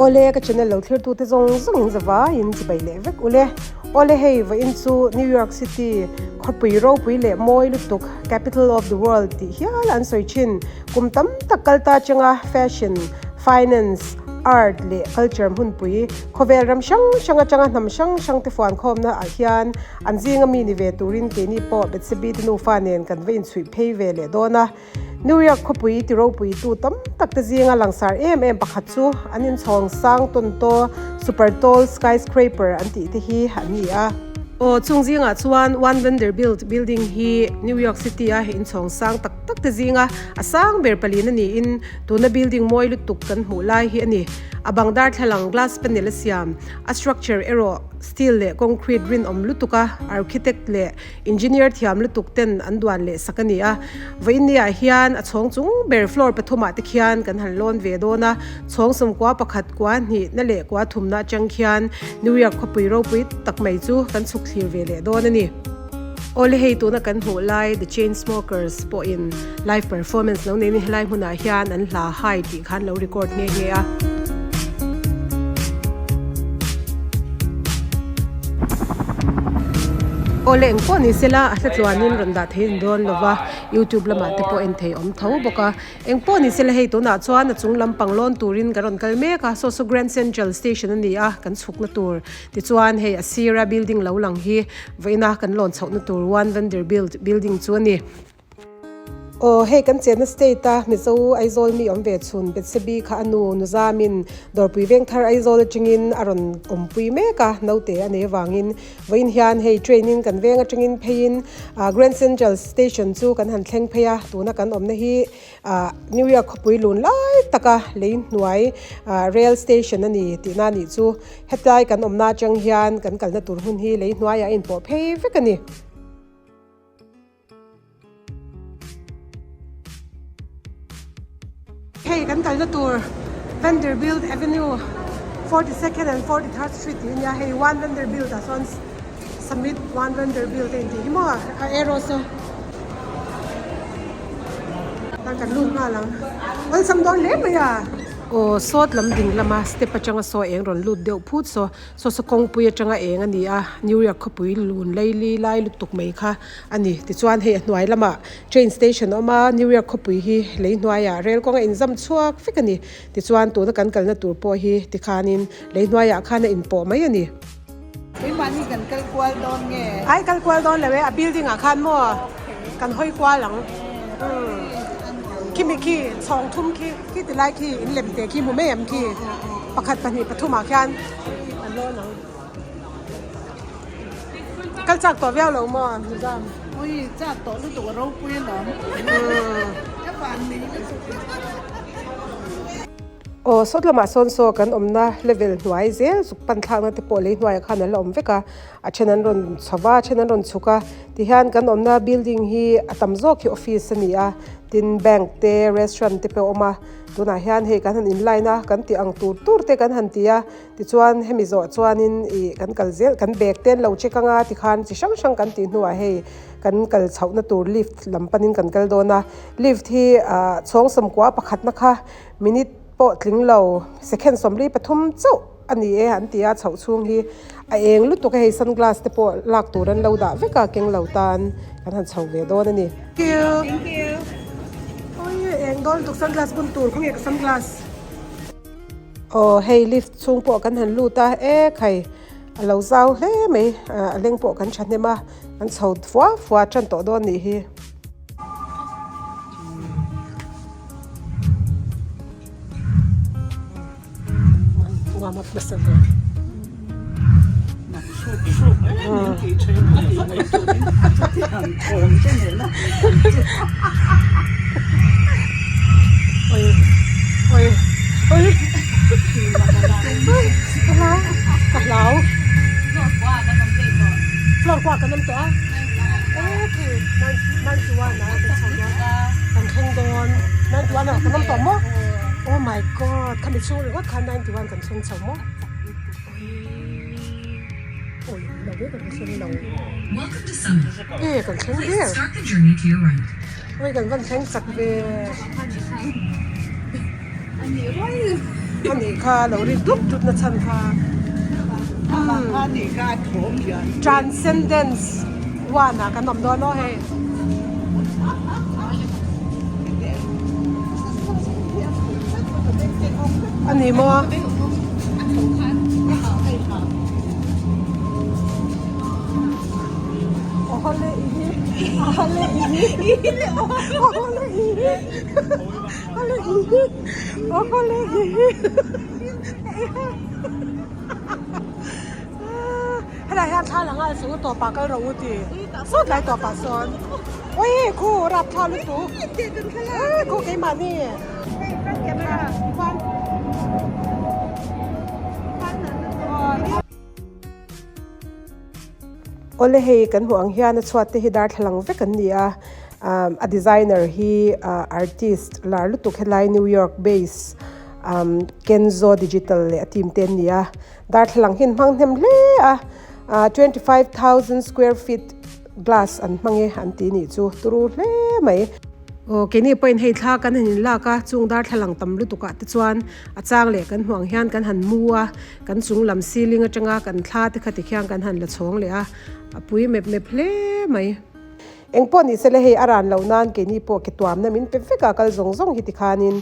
Awle ka channel lo thlir tute zawng zawng in zavai in chibai leh vek ule. Awle hei vawiin chu New York City khawpui ropui leh mawi lutuk capital of the world tih hial an sawi thin. Kum tam tak kal ta atanga fashion, finance, art leh culture hmunpui khawvel ram hrang hrang atanga hnam hrang hrang te fuankhawmna ah hian an zinga mi ni ve turin keini pawh Bethsebi te nufa nen kan va inchhuih phei ve leh dawn a. New York khawpui ti ropui tu tam tak te zinga langsar em em pakhat chu an inchhawng sang tawn taw super tall skyscraper an tih te hi an ni a. Aw chung zingah chuan One Vanderbilt building hi New York City a inchhawng sang tak tak te zinga a sang ber palin a niin tuna building mawi lutuk kan hmuh lai hi a ni. A bang darthlalang glass panel a siam a structure erawh steel leh concrete rinawm lutuk a architect leh Engineer thiam lutuk ten an duan leh sak a ni a, vawiinniah hian a chhawng chung ber floor pathumah te khian kan han lawn ve dawn a, chhawng sawmkua pakhat kua hnihna leh kua thumna atang khian New York khawpui ropui tak mai chu kan chhuk thlir ve leh dawn a ni. Awle hei tuna kan hmuh lai The Chainsmokers pawhin live performance lo nei ni helai hmunah hian an hla High tih khan lo record nghe nghe a. Awle eng pawh ni sela a hla chuanin rawn dah thei dawn lo va youtube lamah te pawh en thei awm tho bawk a eng pawh ni sela hei tunah chuan a chung lampang lawn turin ka rawn kal mek a saw saw grand central station a ni a kan chhukna tur tichuan hei a sira building lo lang hi vawiina kan lawn chhohna tur one vanderbilt building chu a ni. Aw hei kan chenna state a Mizo Aizawl mi awm ve chhun Betsebi kha a nu Nuzamin Dawrpui Vengthar Aizawl atangin a rawn awmpui mek a naute a nei avangin vawiin hian hei train in kan veng atangin pheiin ah Grand Central Station chu kan han thleng phei a tuna kan awmna hi ah New York khawpui lun lai taka lei hnuai ah rail station a ni tihna a nih chu hetlai kan awmna atang hian kan kalna tur hun hi lei hnuaiah a inpawh phei vek a ni. Hei kan kalna tur Vanderbilt Avenue 42nd and 43rd Street tih a nia hei One Vanderbilt ah sawn Summit One Vanderbilt a intih hi maw a arrow saw tan kan lut nghal ang awlsam dawn hle mai a. Aw sawt lam ding lama step atanga saw eng rawn lut deuh phut saw. Saw saw kawngpui atanga eng a ni a, New York khawpui lun leili lai lutuk mai kha a ni. Tichuan hei a hnuai lamah train station a awm a, New York khawpui hi lei hnuaiah rel kawng a inzam chhuak vek a ni. Tichuan tuna kan kalna tur pawh hi tikhanin lei hnuaiah khan a inpawh mai a ni. Keimahni kan kal kual dawn nge? Ai kal kual dawn lo e, a building ah khan maw kan hawi kual ang. Khimi khi chhawng thum khi khi ti lai khi in lem te khi hmu mai em khi pakhat pahnih pathum ah khian an lawn ang. Kal chak tawh viau lo maw Nizam? Ui chak tawh lutuk a ropui alawm. Ka van nei lutuk. Aw sawt lamah sawn saw kan awmna level hnuai zel zuk pan thlakna te pawh lei hnuaiah khan an la awm vek a a then an rawn chho va a then an rawn chhuk a tihian kan awmna building hi a tam zawk hi office a ni a tin bank te restaurant te pawh a awm a tunah hian hei kan han in line a kan tih ang tur tur te kan han ti a tichuan hemi zawh chuanin ih kan kal zel kan bag te an lo check anga tikhan chi hrang hrang kan tih hnuah hei kan kal chhohna tur lift lam panin kan kal dawn a lift hi ah chhawng sawmkua pakhatna kha. Minute pawh tling lo second 43 chauh a ni e an ti a chhoh chhung hi a eng lutuk a hei sunglass te pawh lak tur an lo dah vek a keng lo tan kan han chho ve dawn a ni. Thank you. Oi eng dawn lutuk sunglass bun tur khawnge ka sunglass. Aw hei lift chhung pawh kan han lut a e khai a lo zau hle mai a leng pawh kan thahnem a kan chho fua fua tan tawh dawn nih hi. Floor kua kan awm tawh a. Kan thleng dawn 91 ah kan awm tawh maw oh my god khami chhung ringawt khan 91 kan thleng chho maw ui lo ve kan thleng lo e kan thleng der ui kan van thleng chak ve. Anih kha lo ri dup dup na chhan kha. Transcendence one ah kan awm dawn aw hei. Ani maw? Helai hian thla la nghal suh u tawpah kal rawh u ti sawt lai tawpah sawn ui khu rap thla lutuk ui khu keimahni Awle hei kan hmuh ang hian a chhuat te hi darthlalang vek an ni a umm a designer hi ah artist lar lutuk helai New York base umm Kenzo digital leh a team te an ni a darthlalang hi an hmang hnem hle a ah 25,000 square feet glass an hmang e an tih nih chu turu hle mai. Aw keini pawhin hei thla kan han inlak a chung darthlalang tam lutuk ah te chuan a chang leh kan hmuh ang hian kan han mu a. Kan chung lam ceiling atanga kan thla te kha tikhian kan han la chhawng leh a, a pui mep mep hle mai. Eng pawh ni sela hei a ran loh nan keini pawh ke tuamna min pe vek a, kal zawng zawng hi tikhanin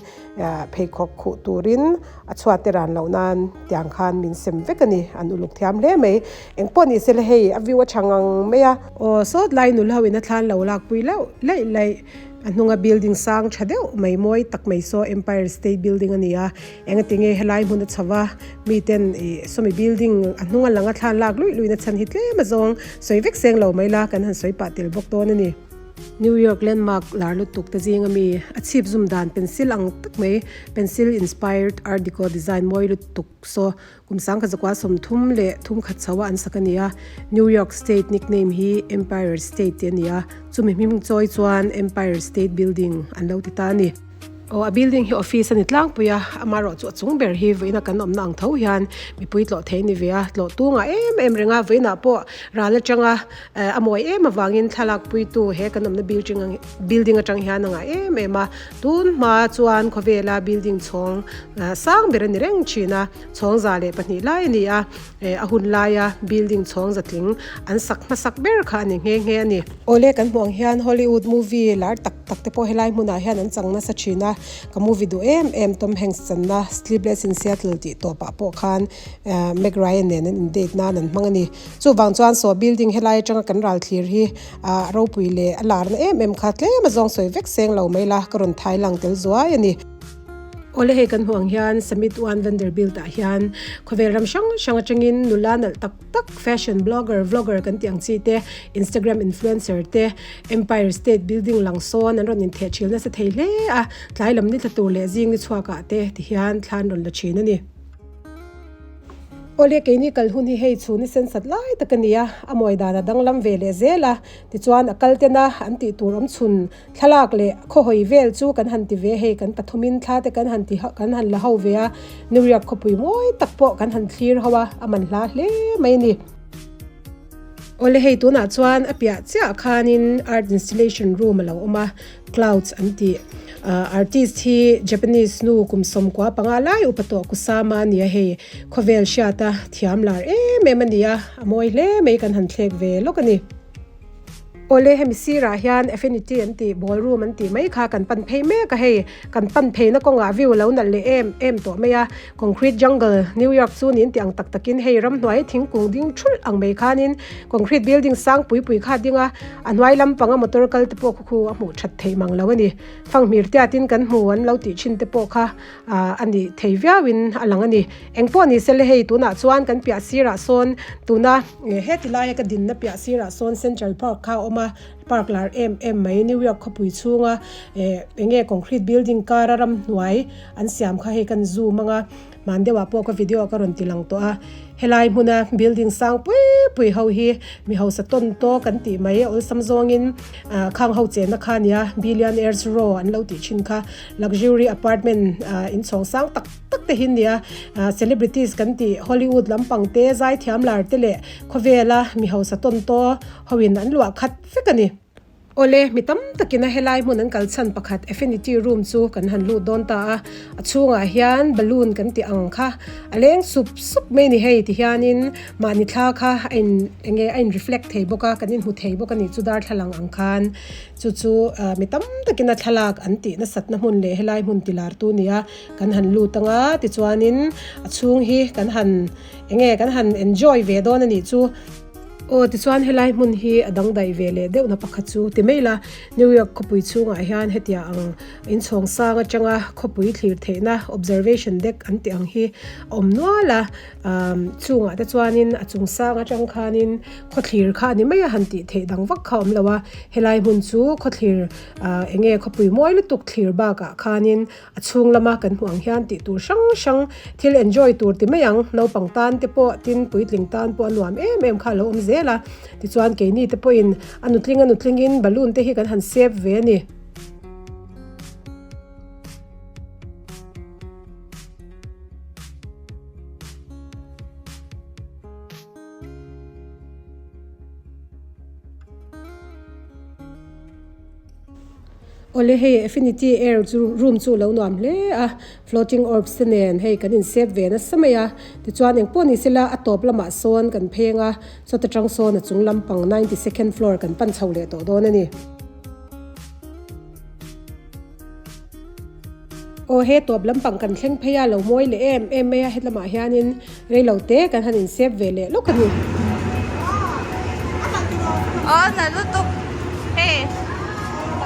pheikhawk khuh turin a chhuat te ran loh nan tiang khan min sem vek a ni, an uluk thiam hle mai. Eng pawh ni sela hei a view a tha ngang mai a. Aw sawt lai nul ho in a thlan lo lak pui lauh laih laih. A hnunga building sang tha deuh mai mawi tak mai saw Empire State Building a ni a, engati nge helai hmun a chho va miten ih sawmi building a hnunga langa thlan lak luih luihna chhan hi tlem azawng sawi vek seng lo mai la kan han sawi pah tel bawk dawn a ni. New York landmark lar lutuk te zinga mi a chhip zum dan pencil ang tak mai pencil inspired art deco design mawi lutuk saw Kum sangkhat zakua 30 leh thumkhat chho a an sak a ni a, New York State nickname hi Empire State tih a ni a, chumi hming chawi chuan Empire State Building an lo ti ta a ni. Aw, a building hi office a ni tlangpui a, amaherawh chu a chung ber hi vawiina kan awmna ang tho hian mipui tlawh thei a ni ve a, tlawh tunga em em reng a, vawiinah pawh ral atanga a mawi em avangin thlalak puitu he kan awmna building building atang hian a ngah em em a, tun hma chuan khawvela building chhawng sang ber a ni reng thin a. Chhawng 102 lai a ni a, a hun laia building chhawng zatling an sak hmasak ber kha a ni nghe nghe a ni. Awle kan hmuh ang hian Hollywood movie lar tak tak te pawh helai hmunah hian an chang nasa thin a, ka movie duh em em Tom Hanks channa Sleepless in Seattle tih tawpah pawh khan Meg Ryan nen an in date nan an hmang a ni. Chuvang chuan saw building helai atanga kan ral thlir hi a ropui leh a larna em em kha tlem a zawng sawi vek seng lo mai la ka rawn thai lang tel zuai a ni. Awle hei kan hmuh ang hian Summit One Vanderbilt ah hian khawvel ram hrang hrang atangin nula nalh tak tak fashion blogger vlogger kan tih ang chi te Instagram influencer te Empire State Building lang sawn an rawn intheh thil nasa thei hle a tlai lam ni thla tur leh zing ni chhuak ah te ti hian thla an rawn la thin a ni. Awle keini kal hun hi hei chhun i sen sat lai tak a ni a a mawi dan a danglam ve leh zel a tichuan a kal tena an tih tur awm chhun Thlalak leh khawhawi vel chu kan han ti ve hei kan pathumin thla te kan han ti kan han la ho ve a, New York khawpui mawi tak pawh kan han thlir ho a, a man hla hle mai a ni. Awle hei tunah chuan a piah chiah khanin art installation room a lo awm a, clouds an tih. Artist hi Japanese nu kum 95 lai upa tawh Kusama a ni a hei, khawvel hriata thiam lar em em a ni a, a mawi hle mai kan han thlek ve lawk a ni. Awle hemi sirah hian affinity an tih ballroom an tih mai kha kan pan phei mek a hei kan pan pheina kawngah view a lo nalh leh em em tawh mai a concrete jungle New York chu niin tih ang tak takin hei ramhnuai thingkung ding thulh ang mai khanin concrete building sang pui pui kha a ding a a hnuai lampanga motor kal te pawh khu khu a hmuh that theih mang lo a ni fanghmir tiatin kan hmu an lo tih thin te pawh kha ah a nih thei viauin a lang a ni engpawh ni sele hei tunah chuan kan piah sirah sawn tuna heti laia ka dinna piah sirah sawn central park kha a awm a park lar em em mai New York khawpui chhunga eh enge concrete building kara ramhnuai an siam kha hei kan zoom anga hman deuhah pawh ka video ka rawn ti lang tawh a helai hmuna building sang pui pui ho hi mi hausa tawn tawk an tih mai awlsam zawngin ah khang ho chenna kha a nia billionaires row an lo tih thin kha. Luxury apartment ah inchhawng sang tak tak te hi nia ah celebrities kan tih Hollywood lampang te zaithiam lar te leh khawvela mi hausa tawn taw ho in an luah khat vek a ni. Awle, mi tam takin a helai hmun an kal chhan pakhat Affinity Room chu kan han lut dawn ta a, a chhungah hian balloon kan tih ang kha a leng sup sup mai ni hei ti hianin mahni thla kha a in eng nge a in reflect thei bawk a, kan inhmu thei bawk a ni chu darthlalang ang khan chu chu mi tam takin a thlalak an tih nasatna hmun leh helai hmun ti lar tu nia kan han lut anga tichuanin a chhung hi kan han eng nge kan han enjoy ve dawn a nih chu. Aw tichuan helai hmun hi a dangdaih ve leh deuhna pakhat chu ti mai la, New York khawpui chhungah hian hetia ang inchhawng sang atanga khawpui thlir theihna observation deck an tih ang hi a awm nual a, umm chungah te chuanin a chung sang atang khanin khawthlir kha a ni mai a han tih theih dang vak kha a awm lo a, helai hmun chu khawthlir ah eng nge khawpui mawi lutuk thlir bakah khanin A chhung lama kan hmuh ang hian tih tur hrang hrang thil enjoy tur ti mai ang, naupang tan te pawh tin puitling tan pawh a nuam em em kha a lo awm zel a, tichuan keini te pawhin a nutling a nutlingin balloon te hi kan han sep ve a ni. Awle hei affinity air chu room chu alo nuam hle a floating orbs te nen hei kan in sep ve nasa mai a tichuan engpawh ni sela a tawp lamah sawn kan pheng a sawta tang sawn a chung lampang 92nd floor kan pan chho leh tawh dawn a ni. Aw he tawp lampang kan thleng phei a lo mawi leh em em mai a hetlamah hianin reilo te kan han insep ve leh lawk a ni.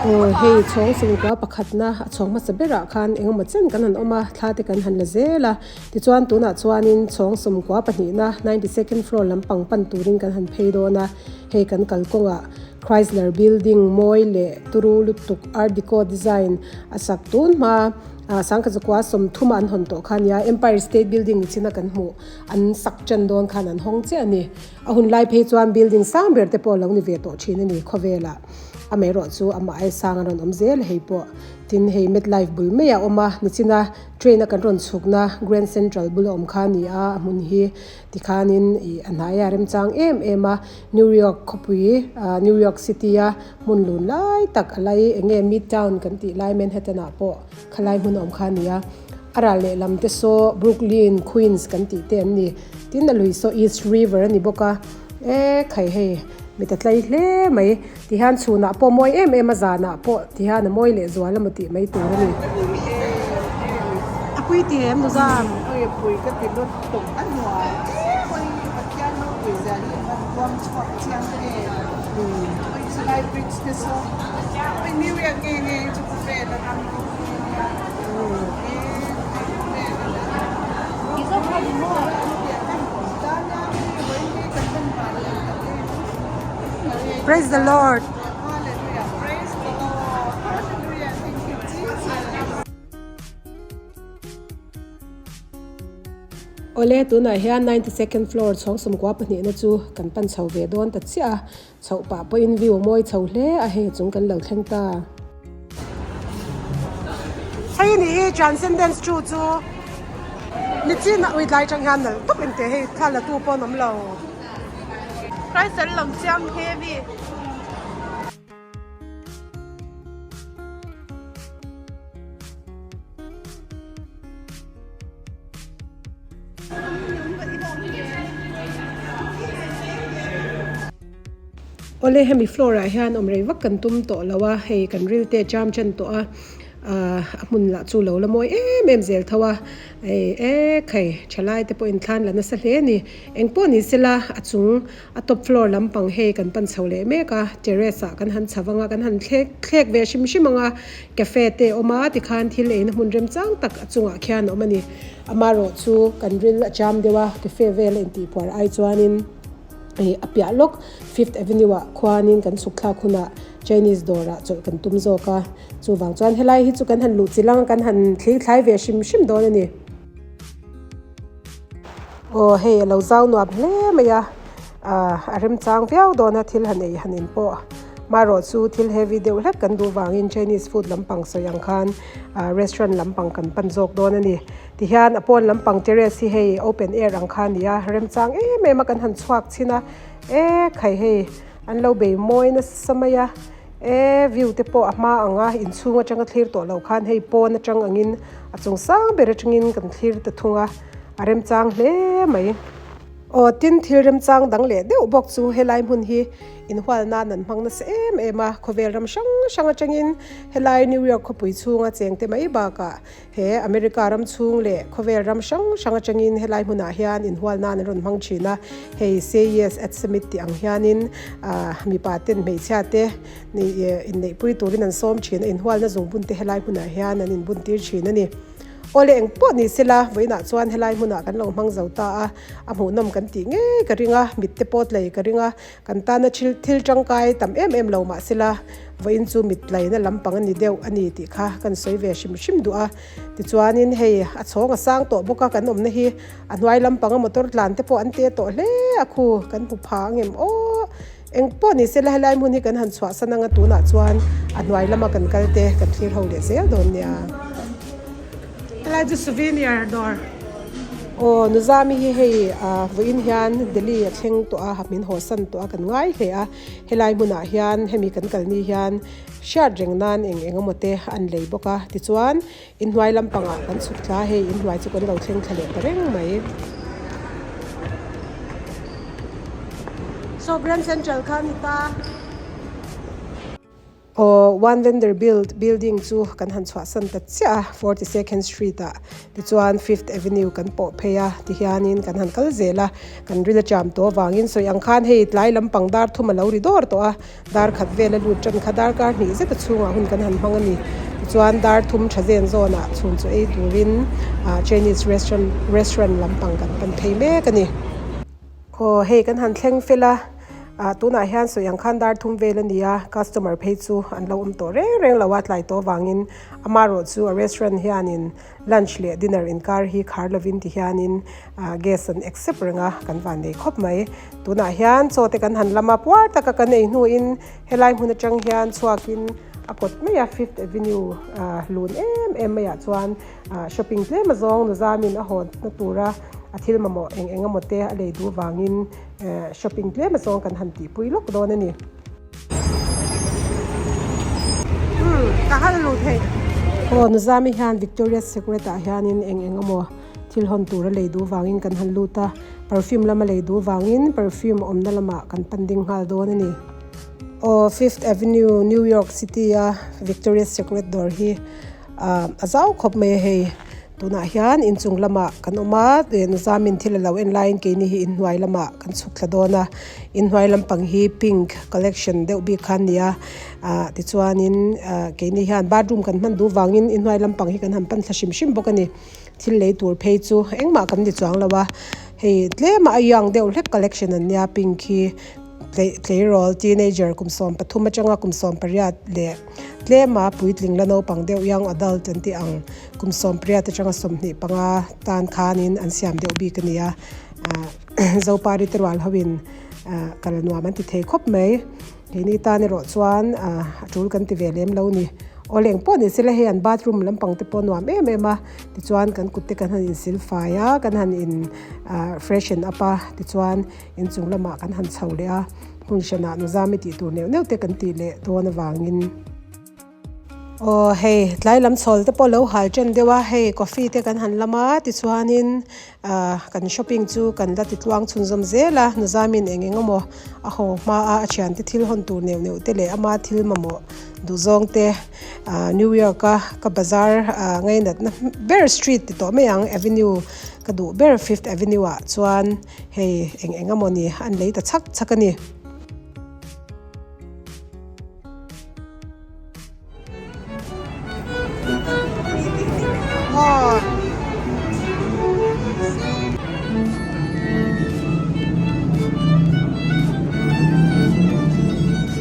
Aw hei chhawng sungkua pakhatna a chhawng hmasa berah khan engemaw chen kan han awm a thla te kan han la zel a tichuan tunah chuanin chhawng sawmkua pahnihna 92nd floor lampang pan turin kan han phei dawn a hei kan kalkawngah Chrysler Building mawi leh turu lutuk Art Deco design a sak tun hma ah Sangkazakua sawmthuma an hawn tawh kha a nia Empire State Building ni china kan hmuh an sak tan dawn khan an hawng chiah a ni. A hun lai phei chuan building sang ber te pawh a lo ni ve tawh thin a ni khawvelah amaherawh chu amah ai sang a rawn awm zel hei pawh tin hei MetLife bul mai a awm a nichina train a kan rawn chhukna Grand Central bula awm kha a ni a a hmun hi tikhanin ih a hnaia remchang em em a. New York khawpui ah New York City a hmun lun lai tak a lai eng nge Midtown kan tih lai Manhattan ah pawh khalai hmun a awm kha a ni a a ral lehlam te saw Brooklyn Queens kan tih te an ni tin a lui saw East River a ni bawk a e khai hei mit a tlai hle mai ti hian chhunah pawh mawi em em a zanah pawh ti hian a mawi leh zual emaw tih mai tur a ni. A pui ti em Nuzam? Pui ka ti lut tawp a hnuai pawhin Pathian ropui zia hi an puang chhuak chiang em oi chulai bridge te saw oi New York nge nge hi chu khawvel a ram ropui a nia e khawvel a ram Praise the Lord. Hallelujah praise the Lord Hallelujah thank you Jesus. Awle, tunah hian 92nd floor chhawng sawmkua pahnihna chu kan pan chho ve dawn ta chiah a, chhoh pah pawhin view a mawi chho hle a, hei chung kan lo thleng ta. Hei ni hi Transcendence chu chu nichin a uitlai tang hian nalh tawp in teh hei thla la tu pawh an awm lo. Christ an lang chiang heavy. Awle hemi floor ah hian awm rei vak kan tum tawh lo a hei kan ril te jam chen tawh a ahh a hmun lah chu lo la mawi em em zel tho a hei ek hei thalai te pawh in thlan la nasa hle a ni engpawh ni sela a chung A top floor lampang hei kan pan chho leh mek a, terrace ah kan han chho ang a, kan han thlek thlek ve hrim hrim ang a, cafe te a awm a, tikhan thil eina hmun remchang tak a chungah khian a awm a ni. Amaherawh chu kan ril a cham deuh a, cafe vel a intihpuar ai chuanin ih a piah lawk Fifth Avenue ah khuanin kan chhuk thlak hunah Chinese dawrah chawlh kan tum zawk a, chuvang chuan helai hi chu kan han luh chilh ang a, kan han thlir thlai ve hrim hrim dawn a ni. Aw hei a lo zau nuam hle mai a ah a remchang viau dawn a thil han ei han in pawh marawh chu thil heavy deuh hlek kan duh vangin chinese food lampang sawi ang khan ah restaurant lampang kan pan zawk dawn a ni tihian a pawn lampang terrace hi hei open air ang kha a ni a remchang em em a kan han chhuak chhin a e khai hei an lo bei mawi nasa mai a. E view te pawh a hma ang a inchhung atanga thlir tawh loh khan hei pawn atang angin a chung sang ber atangin kan thlir ta thung a a remchang hle mai. Aw tin thil remchang dang leh deuh bawk chu helai hmun hi inhual nan an hmang nasa em em a khawvel ram hrang hrang atangin helai New York khawpui chhunga chengte mai bakah He America ram chhung leh khawvel ram hrang hrang atangin helai hmunah hian inhual nan an rawn hmang thin a, hei Say Yes at Summit tih ang hianin ah mipa ten hmeichhia te inneihpui turin an sawm thin a, inhualna zungbun te helai hmunah hian an inbun tir thin a ni. Awle eng pawh ni sela vawiinah chuan helai hmunah kan lo hmang zo ta a, a hmuhnawm kan tih ngei ka ring a, mit te pawt lei ka ring a, Kan tana thil thil tangkai tam em em lo mahsela vawiin chu mit laina lampang a ni deuh a ni tih kha kan sawi ve hrim hrim duh a. Tichuanin hei a chhawng a sang tawh bawk a kan awmna hi a hnuai lampanga motor tlan te pawh an te tawh hle a khu kan hmu pha ang em aw. Eng pawh ni sela helai hmun hi kan han chhuahsan anga tunah chuan a hnuai lama kan kal te kan thlir ho leh zel dawn nia. Helai chu souvenir dawr. Aw Nuzami hi hei vawiin hian Delhi a thleng tawh a min haw san tawh a kan ngai hle a helai hmunah hian hemi kan kal ni hian hriat reng nan eng eng emaw te an lei bawk a tichuan inhnuai lampangah kan chhuk thla a hei inhnuai chu kan lo thleng thla leh ta reng mai. Saw Grand Central kha a ni ta. Aw, One Vanderbilt building chu kan han chhuahsan ta chiah a, 42nd Street ah tichuan Fifth Avenue kan pawh phei a tihianin kan han kal zel a, kan ril a cham tawh avangin sawi ang khan hei tlai lampang dar thum a lo ri dawr tawh a, dar khat vel a lut tan kha darkar hnih zet a chhungah hun kan han hmang a ni. Tichuan dar thum tha zen zawnah chhun chu ei turin ah Chinese restaurant restaurant lampang kan pan phei mek a ni. Aw hei kan han thleng fel a, ah tunah hian sawi ang khan dar thum vel a ni a, customer phei chu an lo awm tawh reng reng lo a tlai tawh avangin amaherawh chu a restaurant hianin lunch leh dinner inkar hi khar lovin ti hianin ah guest an accept reng a kan van nei khawp mai. Tunah hian chaw te kan han lam a puar taka kan ei hnuin helai hmun atang hian chhuakin a kawt mai a fifth avenue ah lun em em maiah chuan Ah shopping tlem azawng nuzamin a hawnna tura a thil mamawh eng eng emaw te a lei duh vangin eh shopping tlem azawng kan han tihpui lawk dawn a ni. Umm ka hal lu thei. Aw nuzami hian Victoria's Secret ah hianin eng eng emaw thil hawn tur a lei duh vangin kan han lut a, perfume lama lei duh vangin perfume awmna lamah kan pan ding nghal dawn a ni. Aw Fifth Avenue New York City a Victoria's Secret dawr hi. Ahh a zau khawp mai a hei tunah hian inchung lamah kan awm a zamin thil a lo en laiin keini hi inhnuai lamah kan chhuk thla dawn a inhnuai lampang hi pink collection deuh bik kha a ni a ah tichuanin ah keini hian bathroom kan hman duh vangin inhnuai lampang hi kan han pan thla hrim hrim bawk a ni thil lei tur phei chu engmah kan ni chuang lo a hei tlema a young deuh hlek collection an nia pink hi tleirawl teenager kum 13 atanga kum 18 leh. Tlema puitling la naupang deuh young adult an tih ang kum 18 atanga 25 tan khanin an siam deuh bik a ni a, ah Zopari te rual hoin ah kal nuam an ti thei khawp mai. Keini tan erawh chuan ah a tul kan ti ve lem lo ni. Aw leng pawh ni sela hei an bathroom lampang te pawh nuam em em a, tichuan kan kut te kan han insil fai a, kan han in ah freshen up a, tichuan inchung lamah kan han chho leh a. Hmun hranah nuzami tih tur neuh neuh te kan tih leh dawn avangin. Aw hei tlai lam chhawl te pawh lo hal ṭan deuh a, hei coffee te kan han lam a tichuanin ah kan shopping chu kan la ti tluang chhunzawm zel a, nuzamin eng eng emaw a haw hma a a thiante thil hawn tur neuh neuh te leh ama thil mamawh duhzawng te ah New York a ka bazar ah ngainatna ber street ti tawh mai ang avenue ka duh ber fifth avenue ah chuan. Hei eng eng emaw ni an lei ta chhak chhak a ni.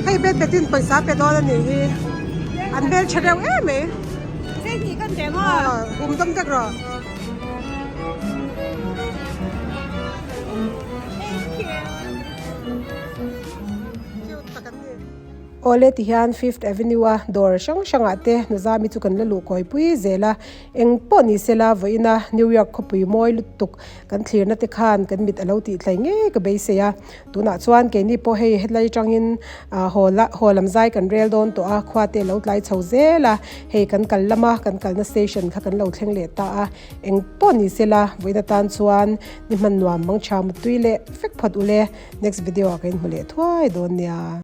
Hei bet betin pawisa pe dawn a nih hi an hmeltha reuh em mai. Aw um dawm vek rawh. Awle tihian Fifth Avenue a dawr hrang hrangah te Nuzami chu kan la luh kawi pui zel a, eng pawh ni sela vawiina New York khawpui mawi lutuk kan thlirna te khan kan mit a lo tih thlai ngei ka beisei a, tunah chuan keini pawh hei hetlai atangin ah haw la haw lam zai kan rel dawn tawh a, khua te a lo tlai chho zel a, hei kan kal lama kan kalna station kha kan lo thleng leh ta a, eng pawh ni sela vawiin atan chuan ni hman nuam mang tha mutui leh vek phawt ule next video ah ka inhmu leh thuai dawn nia.